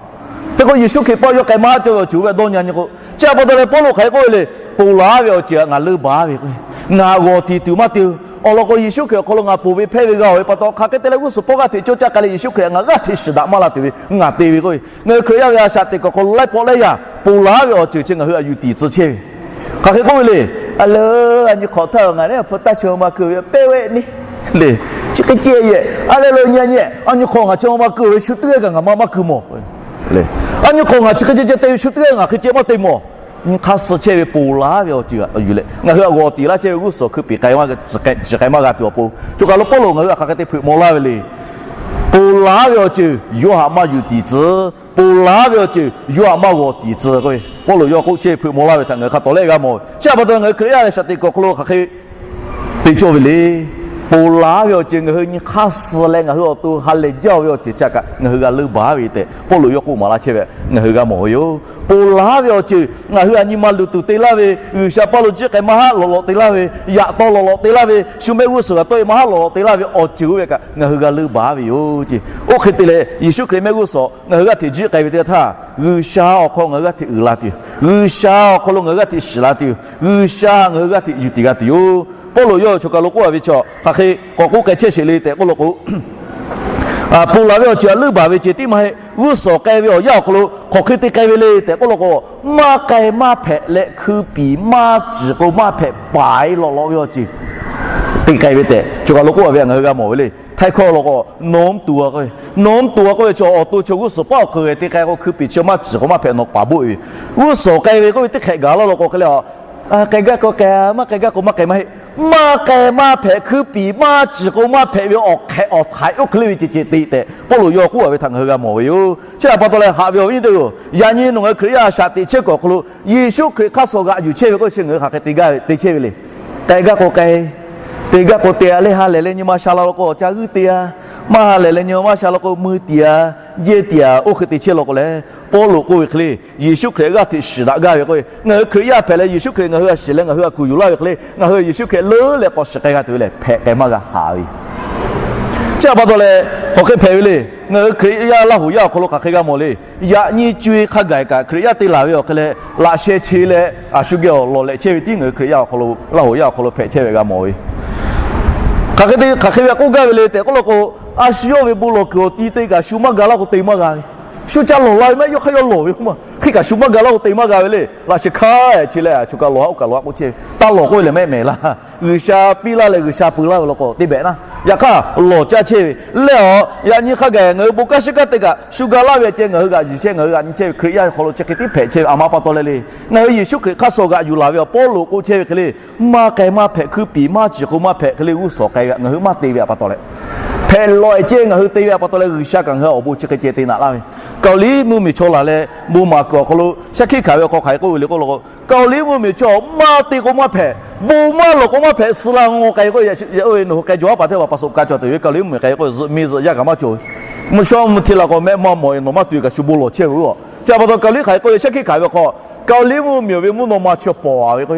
Hk'e k'o Yeˍsuˆ Hkriꞈ paˆ yawˇ k'ai maˇ haˉ cawˇ ve awˬ ceuˬ oˇ ve dawˇ nyi nyi k'o, chi htaꞈ pa taw leh Pawˇluꞈ hk'aˬ hk'e k'oˆ ve le, ponˬ laˬ ve awˬ ceuˬ htaꞈ ngaˬ leuˇ baˬ ve k'o, ngaˬ g'awˬ tiˍ tuˬ maˇ te-o. Awˬ lawn k'o Yeˍsuˆ Hkriꞈ awˬ hk'aw lo ngaˬ ponˬ ve hpehˇ ve g'a-oˬ ve pa taw, hk'aˬ hk'e te leh g'uˇ suhˍ hpawˇ g'aˇ hteꞈ cawˇ caˇ k'ai leh Yeˍsuˆ Hkriꞈ htaꞈ ngaˬ g'aˇ hteꞈ shiˍ daꞈ maˇ la tuˬ ve ngaˬ te ve k'o, ngaˬ hui Hkriꞈ yaˇ ve a shaꞈ teꞈ kuiˬ awˬ hk'aw lo laiˉ pawˆ laiˉ yaˇ ponˬ laˬ ve awˬ ceuˬ chi ngaˬ hui htaꞈ yuˬ tiˍ tcuh chehˇ ve. Hk'aˬ hk'e k'oˆ ve le, a leh, a nyi hk'awꞈ htaˇ ngaˬ neˉ hpu taˇ chi ma keu ve pehˇ ve ni le. Chi hk'e ceh yehˬ a leh lo nyi nyi, a nyi hk'awꞈ ngaˬ chi ma ma keu ve shu teˇ g'aˇ kaꞈ ngaˬ ma maˇ keu mawˬ. A nyi hk'awꞈ ngaˬ chi hk'e ceh ceh te ve shu teˇ g'aˇ ngaˬ hk'e ceh maˇ te mawˬ. Nyi hk'aˇ suh chehˇ ve ponˬ laˬ ve awˬ ceuˬ htaꞈ yuˬ leh ngaˬ hui htaꞈ g'awˬ tiˍ laˇ chehˇ ve g'uˇ suhˍ awˬ hkui peˬ k'ai maˇ g'a, tcuhˍ k'ai maˇ g'a tuˬ awˬ pon, choˬ kaˬ lo Pawˇluꞈ ngaˬ hui htaꞈ hk'aˬ hk'e te hpeuꞈ maw laˇ ve le. Ponˬ laˬ ve awˬ ceuˬ yawˇ htaꞈ maˇ yuˬ tiˍ tcuh, ponˬ laˬ ve awˬ ceuˬ yawˇ htaꞈ maˇ g'awˬ tiˍ tcuh k'o ve Pawˇluꞈ yawˇ k'oˆ chehˇ hpeuꞈ maw laˇ ve htaꞈ ngaˬ hui hk'a tawˍ lehˆ g'a mawˬ ve. Chi htaꞈ pa taw ngaˬ hui Hkriꞈ yaˇ ve shaꞈ teꞈ kuiˬ awˬ hk'aw lo hk'aˬ hk'e te cawˇ ve le. Ponˬ laˬ ve awˬ ceuˬ ngaˬ hui nyi hk'aˇ suh leh ngaˬ hui awˬ to ha lehˬ jaˇ ve awˬ ceuˬ chi htaꞈ kaꞈ ngaˬ hui g'a leunˇ baˬ ve tehꞈ Pawˇluꞈ yawˇ k'oˆ maˍ laˇ chehˇ ve ngaˬ hui g'a mawˬ ve yoˬ. Ponˬ laˬ ve awˬ ceuˬ ngaˬ hui htaꞈ nyi ma luˬ tuˬ te laˇ ve, G'uiˬsha paˇ lo jiˆ k'ai maˇ haˆ lawꞈ lawꞈ te laˇ ve, yaꞈ taw lawꞈ lawꞈ te laˇ ve, shu mehˆ g'uˇ suhˍ g'a tawˆ e maˇ haˆ lawꞈ lawꞈ te laˇ ve awˬ ceuˬ oˇ ve kaꞈ ngaˬ hui g'a leunˇ baˬ ve yoˬ ce. Oˇ hk'e te leh Yeˍsuˆ Hkriꞈ mehˆ g'uˇ suhˍ ngaˬ hui g'aˇ hteꞈ jiˆ k'ai ve teˇ htaˇ, G'uiˬsha awˬ hk'aw ngaˬ hui g'aˇ hteꞈ uiˍ la tuˬ yoˬ. G'uiˬsha awˬ hk'aw lo ngaˬ hui g'aˇ hteꞈ shiˍ la tuˬ yoˬ. G'uiˬsha ngaˬ hui g'aˇ hteꞈ yuˬ tiˍ g'a tuˬ yoˬ. Pawˇluꞈ yawˇ choˬ kaˬ lo k'oˆ a ve chi hk'aˬ hk'e k'awꞈ k'oˆ k'ai chehˇ sheˍ le tehꞈ k'oˆ lo k'o, ponˬ laˬ ve awˬ ceuˬ htaꞈ leunˇ baˬ ve ceh tiˉ maˇ heˆ. G'uˇ suhˍ k'ai ve awˬ yanˇ awˬ hk'aw lo hk'aˬ hk'e te k'ai ve le tehꞈ k'oˆ lo k'o, maˇ k'ai maˇ hpehꞈ leh hkui piˍ maˇ ciˍ k'o maˇ hpehꞈ paˍ e lawꞈ lawꞈ ve awˬ ceuˬ te k'ai ve tehꞈ choˬ kaˬ lo k'oˆ a ve htaꞈ ngaˬ hui g'a mawˬ ve le. Htaiˇ hkawˇ lo k'o, norm tu a k'oˆ ve, norm tu a k'oˆ ve chi awˬ to chaw g'uˇ suhˍ paˉ awˬ hk'eun g'e te k'ai k'o hkui piˍ chi maˇ ciˍ k'o maˇ hpehꞈ nawˬ paˍ boˆ e ve. G'uˇ suhˍ k'ai ve k'oˆ ve teˇ hk'ehꞈ gaˬ laˇ lo k'o hk'e le, k'ai gaˇ k'o k'ai, maˇ k'ai gaˇ k'o maˇ k'ai maˇ heˆ. Maˇ k'ai maˇ hpehꞈ hkui piˍ maˇ ciˍ k'o maˇ hpehꞈ ve awˬ hk'ehꞈ awˬ htaiꞈ oˇ hk'e le ve ceh ceh te tehꞈ Pawˇluꞈ yawˇ k'oˆ a ve htaꞈ ngaˬ hui g'a mawˬ ve yoˬ. Chi htaꞈ pa taw leh haꞈ ve awˬ viˉ nyi teˇ-oˬ, yaꞈ nyi nawˬ ngaˬ hui Hkriꞈ yaˇ shaꞈ teꞈ chehˇ kuiˬ awˬ hk'aw lo Yeˍsuˆ Hkriꞈ hk'aˇ suh g'aꞈ yuˬ chehˇ ve k'oˆ chi ngaˬ hui hk'aˬ hk'e te gaˇ ve te chehˇ ve le. K'ai gaˇ k'o k'ai, te gaˇ k'o te a le, ha lehˬ leh nyi ma sha la lo k'o awˬ ca g'uiˇ te a, maˇ ha lehˬ leh nyi ma maˇ sha la k'o mui tiˍ a, jehˇ tiˍ a, oˇ hk'e te chehˇ law k'o leh, Pawˇluꞈ k'oˆ ve hk'e le, Yeˍsuˆ Hkriꞈ g'aˇ hteꞈ shiˍ daꞈ gaˇ ve k'oˆ ve, ngaˬ hui Hkriꞈ yaˇ hpehꞈ leh Yeˍsuˆ Hkriꞈ ngaˬ hui g'a shiˍ leh ngaˬ hui g'a kuˬ yuˬ laˇ ve hk'e le, ngaˬ hui Yeˍsuˆ Hkriꞈ leuˉ leh k'awꞈ shiˍ k'ai g'a tuˬ ve lehˬ hpehꞈ k'ai maˇ g'a haˍ ve. Chi htaꞈ pa taw leh, hk'aˬ hk'e hpehꞈ ve le. Ngaˬ hui Hkriꞈ yaˇ Laˇ huˍ yaˇ awˬ hk'aw lo hk'aˬ hk'e g'a mawˬ le. Yaꞈ nyi co e hk'a gaˬ kaꞈ Hkriꞈ yaˇ te laˬ ve awˬ hk'e leh laꞈ sheh che leh a shu geh awˬ lawˬ lehꞈ chehˇ ve tiˉ ngaˬ hui Hkriꞈ yaˇ awˬ hk'aw lo, Laˇ huˍ yaˇ awˬ hk'aw lo hpehꞈ chehˇ ve g'a mawˬ ve. Hk'aˬ hk'e te hk'aˬ hk'e ve a k'oˆ gaˇ ve le tehꞈ k'oˆ lo k'o, a shu yawˇ ve bon lawˬ kuiˬ awˬ ti te kaꞈ shu maˇ ga laˇ k'o te maˇ g'a ve. Shu ca lawˬ la ve maˇ yawˇ hk'aˇ yawˇ lawˬ ve k'oˆ ma, hk'e kaꞈ shu maˇ ga laˇ k'o te maˇ g'a ve le. Laꞈ sheh hk'a che leh a shu kaꞈ lawˬ ha oˇ kaꞈ lawˬ ha k'oˆ chehˇ ve, taˇ lawˬ k'oˆ ve lehˬ mehˆ mehˍ laˇ. G'uiˬsha piˇ laˇ leh G'uiˬsha peu laˇ ve law k'o te behꞈ na. Yaꞈ hk'aˇ lawˬ caˇ chehˇ ve lehˬ, yaꞈ nyi hk'a gaˬ ngaˬ hui bon kanˉ shiˉ kanˉ te kaꞈ shu ga laˇ ve ceh ngaˬ hui g'aꞈ yuˬ chehˇ, ngaˬ hui g'aꞈ nyi chehˇ ve Hkriꞈ yaˇ awˬ hk'aw lo chi hk'e tiˉ hpehꞈ chehˇ ve. A ma pa taw leh le, ngaˬ hui Yeˍsuˆ Hkriꞈ hk'aˇ suh g'aꞈ yuˬ laˬ ve awˬ Pawˇluꞈ k'oˆ chehˇ ve hk'e le, maˇ k'ai maˇ hpehꞈ hkui piˍ maˇ ciˍ k'o maˇ hpehꞈ hk'e le g'uˇ suhˍ k'ai ve ngaˬ hui maˇ te ve a pa taw leh, hpehꞈ lawꞈ e ceh ngaˬ hui te ve a pa taw leh G'uiˬsha kaꞈ ngaˬ hui awˬ bon chi hk'e ceh te naꞈ laˇ ve. Kaoˍliˇ mvuhˇmiˬ chaw laˬ leh bon maˍ kuiˬ awˬ hk'aw lo shaˉ hkiˆ hkanˍ ve awˬ hk'aw hk'aˬ hk'e k'oˆ ve le k'oˆ lo k'o, Kaoˍliˇ mvuhˇmiˬ chaw maˇ te k'o maˇ hpehꞈ, bon maˇ lawˬ k'o maˇ hpehꞈ, suh la ngawˬ k'ai k'o, oˇ ve nawˬ hui k'ai jawˬ a pa teˇ hpaˍ pa sawꞈ ka cawˬ tuˬ ve Kaoˍliˇ mvuhˇmiˬ k'ai k'o zuhꞈ mi zuhꞈ yaˇ kaꞈ maˇ cawˬ ve. Mvuhˇ shawˉ mvuhˇ hteˇ la k'o mehˆ maˇ mawˬ e nawˬ maˇ tu e kaꞈ shu bon lawˬ chehˇ ve oˬ. Chi a pa taw Kaoˍliˇ hk'aˬ hk'e k'oˆ ve shaˉ hkiˆ hkanˍ ve awˬ hk'aw, Kaoˍliˇ mvuhˇmiˬ ve mvuhˇ naw ma chi pawˍ a ve k'o,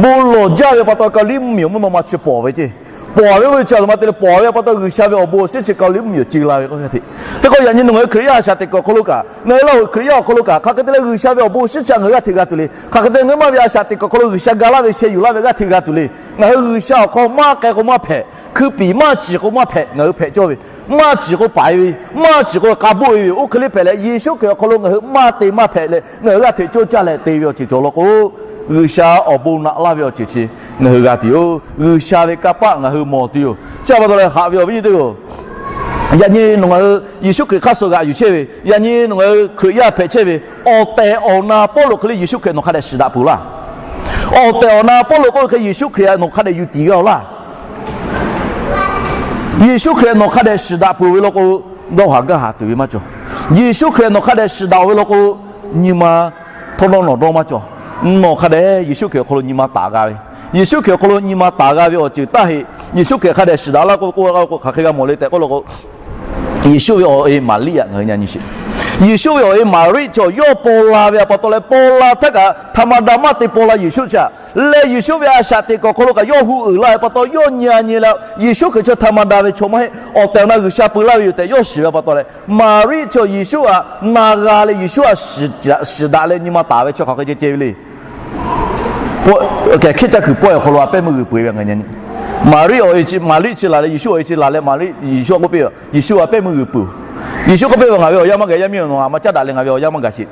bon lawˬ jaˇ ve pa taw Kaoˍliˇ mvuhˇmiˬ mvuhˇ naw ma chi pawˍ ve ce. Pawˍ ve oˇ ve chi a htoꞈ ma te leh pawˍ ve a pa taw G'uiˬsha ve awˬ bon awˬ shinˉ chi Kaoˍliˇ mvuhˇmiˬ awˬ ceuˬ la ve k'o, te k'o yaꞈ nyi nawˬ ngaˬ hui Hkriꞈ yaˇ shaꞈ teꞈ kuiˬ awˬ hk'aw lo kaꞈ, ngaˬ hui Laˇ huˍ Hkriꞈ yaˇ awˬ hk'aw lo kaꞈ hk'aˬ hk'e te leh G'uiˬsha ve awˬ bon awˬ shinˉ chi ngaˬ hui g'aˇ hteꞈ g'a tuˬ le. Hk'aˬ hk'e te leh ngaˬ hui maˇ ve a shaꞈ teꞈ kuiˬ awˬ hk'aw lo G'uiˬsha ga laˇ ve sheh yuˬ laˇ ve g'aˇ hteꞈ g'a tuˬ le. Ngaˬ hui G'uiˬsha awˬ hk'aw maˇ k'ai k'o maˇ hpehꞈ, hkui piˍ maˇ ciˍ k'o maˇ hpehꞈ ngaˬ hui hpehꞈ cawˇ ve. Maˇ ciˍ k'o paˍ e ve, maˇ ciˍ k'o k'a boˆ e ve, oˇ hk'e le hpehꞈ leh Yeˍsuˆ Hkriꞈ awˬ hk'aw lo ngaˬ hui maˇ te maˇ hpehꞈ leh ngaˬ hui g'aˇ hteꞈ cawˇ caˇ leh te ve awˬ ceuˬ cawˬ law k'o, G'uiˬsha awˬ bon naꞈ laˇ ve awˬ ceuˬ chi ngaˬ hui g'a tuˬ yoˬ. G'uiˬsha ve kanˇ paˆ ngaˬ hui mawˬ tuˬ yoˬ. Chi a pa taw leh haꞈ ve awˬ viˉ nyi teˇ-oˬ, yaꞈ nyi nawˬ ngaˬ hui Yeˍsuˆ Hkriꞈ hk'aˇ suh g'aꞈ yuˬ chehˇ ve, yaꞈ nyi nawˬ ngaˬ hui Hkriꞈ yaˇ hpehꞈ chehˇ ve, awˬ tehˬ awˬ na Pawˇluꞈ hk'e le Yeˍsuˆ Hkriꞈ nawˬ hk'a dehꞈ shiˍ daꞈ peuˬ laˇ. Awˬ tehˬ awˬ na Pawˇluꞈ k'oˆ ve hk'e Yeˍsuˆ Hkriꞈ nawˬ hk'a dehꞈ yuˬ tiˍ g'a-oˬ laˇ. Yeˍsuˆ Hkriꞈ nawˬ hk'a dehꞈ shiˍ daꞈ peuˬ ve law k'o, dawˇ haˍ gaˇ haˍ tuˬ ve maˇ cawˬ. Yeˍsuˆ Hkriꞈ nawˬ hk'a dehꞈ shiˍ daꞈ-oˬ ve law k'o, nyi ma hpawˇ dawˇ nawˬ dawˇ maˇ cawˬ. Nawˬ hk'a dehꞈ Yeˍsuˆ Hkriꞈ awˬ hk'aw lo nyi ma taˍ g'a ve, Yeˍsuˆ Hkriꞈ awˬ hk'aw lo nyi ma taˍ g'a ve awˬ ceuˬ taˇ heˆ. Yeˍsuˆ Hkriꞈ hk'a dehꞈ shiˍ daꞈ laˇ k'o, k'o hk'aˬ hk'e g'a mawˬ le tehꞈ k'oˆ law k'o, Yeˍsuˆ ve awˬ e Maˍriˆ yaꞈ ngaˬ hui nyi nyi sheˍ. Yeˍsuˆ ve awˬ e Maˍriˆ chaw yawˇ paw la ve a pa taw leh, paw la htaˇ kaꞈ htaꞈ ma da maˇ te paw la Yeˍsuˆ chi htaꞈ leh Yeˍsuˆ ve a shaꞈ teꞈ kuiˬ awˬ hk'aw lo kaꞈ yawˇ hu uiˍ la ve pa taw, yawˇ nyi a nyi leh Yeˍsuˆ Hkriꞈ chi htaꞈ ma da ve chaw maˇ heˆ. Awˬ tehˬ awˬ na G'uiˬsha peu laˇ ve yoˬ tehꞈ yawˇ shiˍ ve a pa taw leh, Maˍriˆ chaw Yeˍsuˆ htaꞈ na g'a leh Yeˍsuˆ htaꞈ shiˍ daꞈ leh nyi ma taˍ ve chaw hk'aˬ hk'e ceh ceh ve le. Hkiˆ caˇ kuiˬ pawehˇ awˬ hk'aw lo a pehˉ meuˇ g'uiˬ peuˬ ve ngaˬ nyi nyi. Maˍriˆ awˬ e chi, Maˍriˆ chi laˬ leh Yeˍsuˆ awˬ e chi laˬ leh Maˍriˆ Yeˍsuˆ htaꞈ k'oˆ piˇ, Yeˍsuˆ a pehˉ meuˇ g'uiˬ peuˬ. Yeˍsuˆ k'oˆ piˇ ve, Ngaˬ ve awˬ yanˇ maˇ gaˬ, yaˇ miˇ awˬ nawˬ a ma caˉ daꞈ leh ngaˬ ve awˬ yanˇ maˇ gaˬ sheˍ.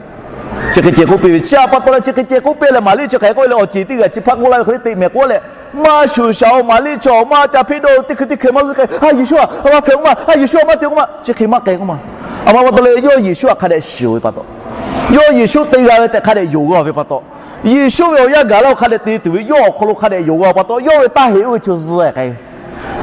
Chi hk'e ceh k'oˆ piˇ ve, chi a pa taw leh chi hk'e ceh k'oˆ piˇ leh Maˍriˆ chi hk'aˬ hk'e k'oˆ leh awˬ ceˬ teˇ g'aˇ chi hpaˇ k'oˆ laˇ ve hk'e le teꞈ mehˍ k'oˆ leh, maˇ shuˍ shaˍ-oˬ, Maˍriˆ chaw maˇ ca hpeˇ dawˇ teˇ hkui teˇ hkui maˇ g'uiˇ k'ai, A Yeˍsuˆ-a, a ma hpehꞈ k'oˆ ma, A Yeˍsuˆ-a maˇ te k'oˆ ma, chi hk'e maˇ k'ai k'oˆ ma. A ma pa taw leh yawˇ Yeˍsuˆ htaꞈ hk'a dehꞈ shiˍ-oˬ ve pa taw, yawˇ Yeˍsuˆ te g'a ve tehꞈ hk'a dehꞈ yonˍ g'a ve pa taw, Yeˍsuˆ ve awˬ yanˇ gaˬ leh hk'a dehꞈ te tuˬ ve yawˇ awˬ hk'aw lo hk'a dehꞈ yonˍ g'a pa taw, yawˇ ve taˇ heꞈ oˇ ve chaw zuhˇ k'ai ve.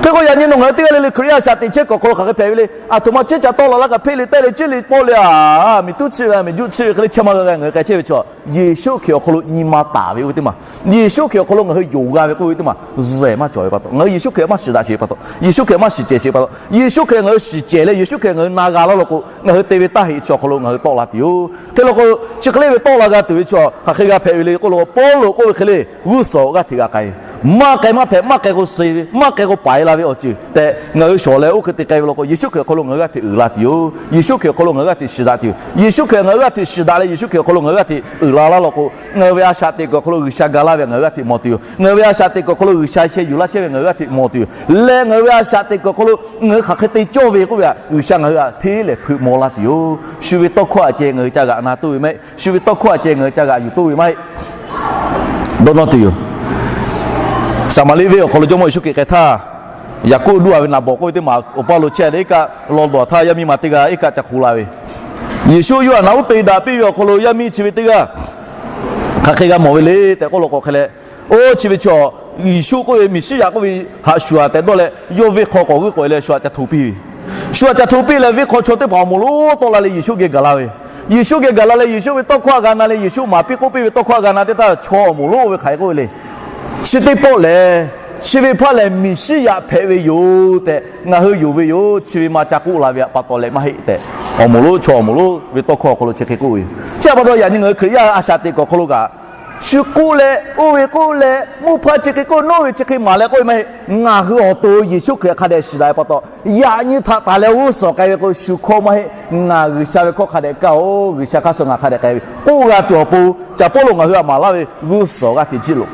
Te k'o, yaꞈ nyi nawˬ ngaˬ hui teˇ g'aˇ le le Hkriꞈ yaˇ a shaꞈ teꞈ chehˇ kuiˬ awˬ hk'aw lo hk'aˬ hk'e hpehꞈ ve le. Aˬ htoꞈ ma chehˇ caꞈ tawˆ la laˇ kaꞈ hpeˆ le, tehˆ le, ciˇ le, pawˆ le, a, miˬ tuˉ chiˇ ve, miˬ juˆ chiˇ ve hk'e le chehˇ maˇ g'a g'a ngaˬ hui k'ai chehˇ ve chaw, Yeˍsuˆ Hkriꞈ awˬ hk'aw lo nyi ma taˍ ve oˇ ve teˇ maˬ, Yeˍsuˆ Hkriꞈ awˬ hk'aw lo ngaˬ hui yonˍ g'a ve k'oˆ ve teˇ maˬ zuhˬ maˇ cawˬ ve pa taw, ngaˬ hui Yeˍsuˆ Hkriꞈ maˇ shiˍ daꞈ sheˍ ve pa taw, Yeˍsuˆ Hkriꞈ maˇ shiˍ cehˬ sheˍ ve pa taw, Yeˍsuˆ Hkriꞈ ngaˬ hui shiˍ cehˬ leh Yeˍsuˆ Hkriꞈ ngaˬ hui na g'a laˇ law k'o, ngaˬ hui te ve taˇ heꞈ chi awˬ hk'aw lo ngaˬ hui tawˆ la tuˬ yoˬ. Hk'e law k'o, chi hk'e le ve tawˆ la g'a tuˬ ve chaw hk'aˬ hk'e g'a hpehꞈ ve le k'oˆ lo, Pawˇluꞈ k'oˆ ve hk'e le, g'uˇ suhˍ g'aˇ hteꞈ g'a k'ai ve, maˇ k'ai maˇ hpehꞈ, maˇ k'ai k'o suh ve, maˇ k'ai k'o paiˍ la ve awˬ ceuˬ tehꞈ ngaˬ hui shawˍ leh oˇ hk'e te k'ai ve law k'o, Yeˍsuˆ Hkriꞈ awˬ hk'aw lo ngaˬ hui g'aˇ hteꞈ uiˍ la tuˬ yoˬ. Yeˍsuˆ Hkriꞈ awˬ hk'aw lo ngaˬ hui g'aˇ hteꞈ shiˍ daꞈ tuˬ yoˬ. Yeˍsuˆ Hkriꞈ ngaˬ hui g'aˇ hteꞈ shiˍ daꞈ leh Yeˍsuˆ Hkriꞈ awˬ hk'aw lo ngaˬ hui g'aˇ hteꞈ uiˍ la laˇ law k'o, ngaˬ hui ve a shaꞈ teꞈ kuiˬ awˬ hk'aw lo G'uiˬsha ga laˇ ve ngaˬ hui g'aˇ hteꞈ mawˬ tuˬ yoˬ. Ngaˬ hui ve a shaꞈ teꞈ kuiˬ awˬ hk'aw lo G'uiˬsha sheh yuˬ laˇ chehˇ ve ngaˬ hui g'aˇ hteꞈ mawˬ tuˬ yoˬ. Leh ngaˬ hui ve a shaꞈ teꞈ kuiˬ awˬ hk'aw lo ngaˬ hui hk'aˬ hk'e te cawˇ ve k'oˆ ve htaꞈ G'uiˬsha ngaˬ hui htaꞈ hteˇ lehˍ hpeuꞈ maw laˇ tuˬ yoˬ. Shu ve tawˇ hkawˇ htaꞈ ceh ngaˬ hui ca g'aꞈ na toˇ ve maˇ heˆ. Shu ve tawˇ hkawˇ htaꞈ ceh ngaˬ hui ca g'aꞈ yuˬ toˇ ve maˇ heˆ. Dawˇ nawˇ tuˬ yoˬ. Saˍmaˍriˆ venˇ awˬ hk'aw lo Jawˇmawˇ Yeˍsuˆ Hkriꞈ k'ai htaˇ, Yaˍkoˆ duˇ a ve naˍ bawˍ k'oˆ ve teˇ maˬ awˬ paˇ lo chehˇ leh iˉ kaˆ law dawˬ htaˇ yaˇ miˇ ma teˇ g'aˇ iˉ kaˆ ca hk'oꞈ la ve, Yeˍsuˆ yawˇ htaꞈ naꞈ uˉ te daꞈ piˇ ve awˬ hk'aw lo yaˇ miˇ chi ve teˇ g'aˇ hk'aˬ hk'e g'a mawˬ ve le tehꞈ k'oˆ law k'o hk'e leh, oˇ chi ve chaw Yeˍsuˆ k'oˆ ve Meˍsiˉyaꞈ k'oˆ ve htaꞈ shu aꞈ tehꞈ dawˇ leh, yawˇ venˇ hk'aw k'awꞈ g'euˆ k'awꞈ e leh shu aꞈ ca hto piˇ ve, shu aꞈ ca hto piˇ leh venˇ hk'aw chaw teˇ hpaˍ awˬ moˍ lonˉ tawˆ la leh Yeˍsuˆ geh gaˬ la ve, Yeˍsuˆ geh gaˬ la leh Yeˍsuˆ ve tawˇ hkawˇ htaꞈ g'a na leh Yeˍsuˆ maˍ piˇ k'oˆ piˇ ve tawˇ hkawˇ htaꞈ g'a na teˇ htaˇ chaw awˬ moˍ lonˉ oˇ ve hk'aˬ hk'e k'oˆ ve le. Chi teˇ pawˆ lehˬ, chi ve hpaˇ lehˬ Meˍsiˉyaꞈ hpehꞈ ve yoˬ tehꞈ ngaˬ hui yonˍ ve yoˬ. Chi ve ma ca k'oˆ la ve htaꞈ pa taw leh maˇ heˆ tehꞈ, awˬ moˍ lonˉ chaw awˬ moˍ lonˉ ve tawˇ hkawˇ awˬ hk'aw lo chi hk'e k'oˆ ve yoˬ. Chi htaꞈ pa taw yaꞈ nyi ngaˬ hui Hkriꞈ yaˇ a shaꞈ teꞈ kuiˬ awˬ hk'aw lo kaꞈ, shu k'oˆ leh, oˇ ve k'oˆ leh, mvuhˇ hpaˇ chi hk'e k'oˆ, nawˉ ve chi hk'e maˍ leh k'oˆ ve maˇ heˆ. Ngaˬ hui awˬ to Yeˍsuˆ Hkriꞈ hk'a dehꞈ shiˍ daꞈ ve pa taw, yaꞈ nyi htaꞈ taˍ leh g'uˇ suhˍ k'ai ve k'o, shu hkawˇ maˇ heˆ. Ngaˬ G'uiˬsha ve hkawˇ hk'a dehꞈ kaˇ-oˬ, G'uiˬsha hk'aˇ suh ngaˬ hk'a dehꞈ k'ai ve k'oˆ g'a tuˬ awˬ pon, Caˍ Pawˇluꞈ ngaˬ hui htaꞈ maˍ laˇ ve, g'uˇ suhˍ g'aˇ hteꞈ jiˆ loꞈ,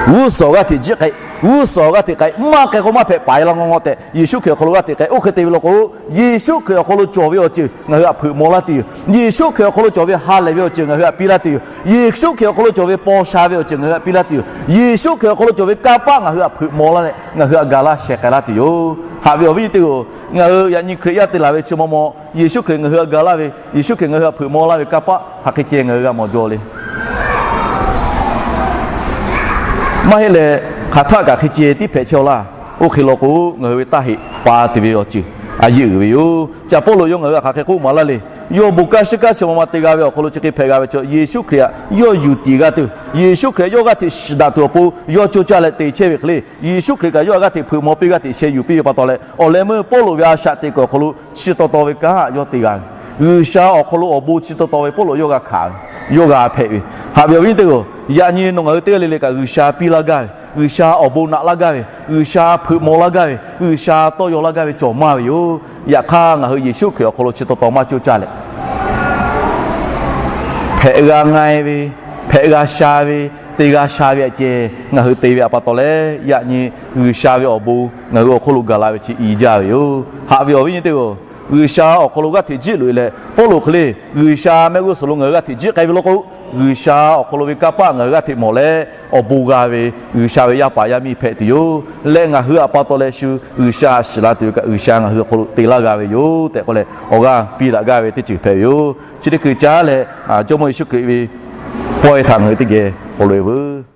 g'uˇ suhˍ g'aˇ hteꞈ jiˆ k'ai, g'uˇ suhˍ g'aˇ hteꞈ k'ai, maˇ k'ai k'o maˇ hpehꞈ paiˍ la ngawˇ ngawˇ tehꞈ Yeˍsuˆ Hkriꞈ awˬ hk'aw lo g'aˇ hteꞈ k'ai. Oˇ hk'e te ve law k'o, Yeˍsuˆ Hkriꞈ awˬ hk'aw lo cawˬ ve awˬ ceuˬ ngaˬ hui htaꞈ hpeuꞈ maw laˇ tuˬ yoˬ. Yeˍsuˆ Hkriꞈ awˬ hk'aw lo cawˬ ve ha lehˬ ve awˬ ceuˬ ngaˬ hui htaꞈ piˇ laˇ tuˬ yoˬ. Yeˍsuˆ Hkriꞈ awˬ hk'aw lo cawˬ ve paw sha ve awˬ ceuˬ ngaˬ hui htaꞈ piˇ laˇ tuˬ yoˬ. Yeˍsuˆ Hkriꞈ awˬ hk'aw lo cawˬ ve kanˇ paˆ ngaˬ hui htaꞈ hpeuꞈ maw laˇ leh ngaˬ hui htaꞈ ga laˇ sheh k'ai laˇ tuˬ yoˬ. Haꞈ ve awˬ viˉ nyi teˇ-oˬ, ngaˬ hui yaꞈ nyi Hkriꞈ yaˇ te laˬ ve chi maw maw, Yeˍsuˆ Hkriꞈ ngaˬ hui htaꞈ ga laˇ ve, Yeˍsuˆ Hkriꞈ ngaˬ hui htaꞈ hpeuꞈ maw laˇ ve kanˇ paˆ hk'aˬ hk'e ceh ngaˬ hui g'a mawˬ jaw le. Maˇ heˆ leh, hk'aˬ htaˆ kaꞈ hk'e ceh tiˉ hpehꞈ chehˇ-aw laˇ. Oˇ hk'e law k'o, ngaˬ hui ve taˇ heꞈ pa tuˬ ve awˬ ceuˬ a yeˇ uiˍ ve yoˬ. Caˍ Pawˇluꞈ yawˇ ngaˬ hui htaꞈ hk'aˬ hk'e k'oˆ maˍ laˇ le. Yawˇ bon kanˇ shiˉ kanˉ chi ma ma te g'a ve awˬ hk'aw lo chi hk'e hpehꞈ g'a ve chaw, Yeˍsuˆ Hkriꞈ htaꞈ yawˇ yuˬ tiˍ g'a tuˬ, Yeˍsuˆ Hkriꞈ htaꞈ yawˇ g'aˇ hteꞈ shiˍ daꞈ tuˬ awˬ pon yawˇ coˇ caˇ leh te chehˇ ve hk'e le, Yeˍsuˆ Hkriꞈ kaꞈ yawˇ htaꞈ g'aˇ hteꞈ hpeuꞈ maw piˇ g'aˇ hteꞈ sheh yuˬ piˇ ve pa taw leh, awˬ leh meuˇ Pawˇluꞈ ve a shaꞈ teꞈ kuiˬ awˬ hk'aw lo chi taw taw ve kanˉ htaꞈ yawˇ te g'a ve, G'uiˬsha awˬ hk'aw lo awˬ bon chi taw taw ve Pawˇluꞈ yawˇ g'a hkanˍ ve, yawˇ g'a hpehꞈ ve. Haꞈ ve awˬ viˉ nyi teˇ-oˬ, yaꞈ nyi nawˬ ngaˬ hui teˇ g'aˇ le le kaꞈ G'uiˬsha piˇ laˇ gaˇ ve, G'uiˬsha awˬ bon naꞈ laˇ gaˇ ve, G'uiˬsha hpeuꞈ maw laˇ gaˇ ve, G'uiˬsha tawˇ yaw laˇ gaˇ ve cawˬ maˇ ve yoˬ. Yaꞈ hk'aˇ, ngaˬ hui Yeˍsuˆ Hkriꞈ awˬ hk'aw lo chi taw taw maˇ coˇ caˇ leh, hpehꞈ g'a nga-e ve, hpehꞈ g'a sha ve, te g'a sha ve htaꞈ ceh ngaˬ hui te ve htaꞈ pa taw leh, yaꞈ nyi G'uiˬsha ve awˬ bon ngaˬ hui awˬ hk'oˆ lo gaˬ la ve chi i jaˇ ve yoˬ. Haꞈ ve awˬ viˉ nyi teˇ-oˬ, G'uiˬsha awˬ hk'aw lo g'aˇ hteꞈ jiˆ loꞈ-e leh, Pawˇluꞈ hk'e le G'uiˬsha mehˆ g'uˇ suhˍ lo ngaˬ hui g'aˇ hteꞈ jiˆ k'ai ve law k'o, G'uiˬsha awˬ hk'aw lo ve kanˇ paˆ ngaˬ hui g'aˇ hteꞈ mawˬ leh, awˬ bon g'a ve G'uiˬsha ve yaˇ paˍ yaˇ miˇ hpehꞈ tuˬ yoˬ. Leh ngaˬ hui htaꞈ pa taw leh shu G'uiˬsha shiˍ la tuˬ ve kaꞈ, G'uiˬsha ngaˬ hui awˬ hk'aw lo te laˇ g'a ve yoˬ tehꞈ k'oˆ leh, awˬ g'aˇ piˇ daꞈ gaˇ ve teˇ ceuˬ hpehꞈ ve yoˬ. Chi teˇ hkui caˉ leh, Jawˇmawˇ Yeˍsuˆ Hkriꞈ ve pawehˇ htaꞈ ngaˬ hui teˇ geh k'awꞈ loꞈ-e veuˬ.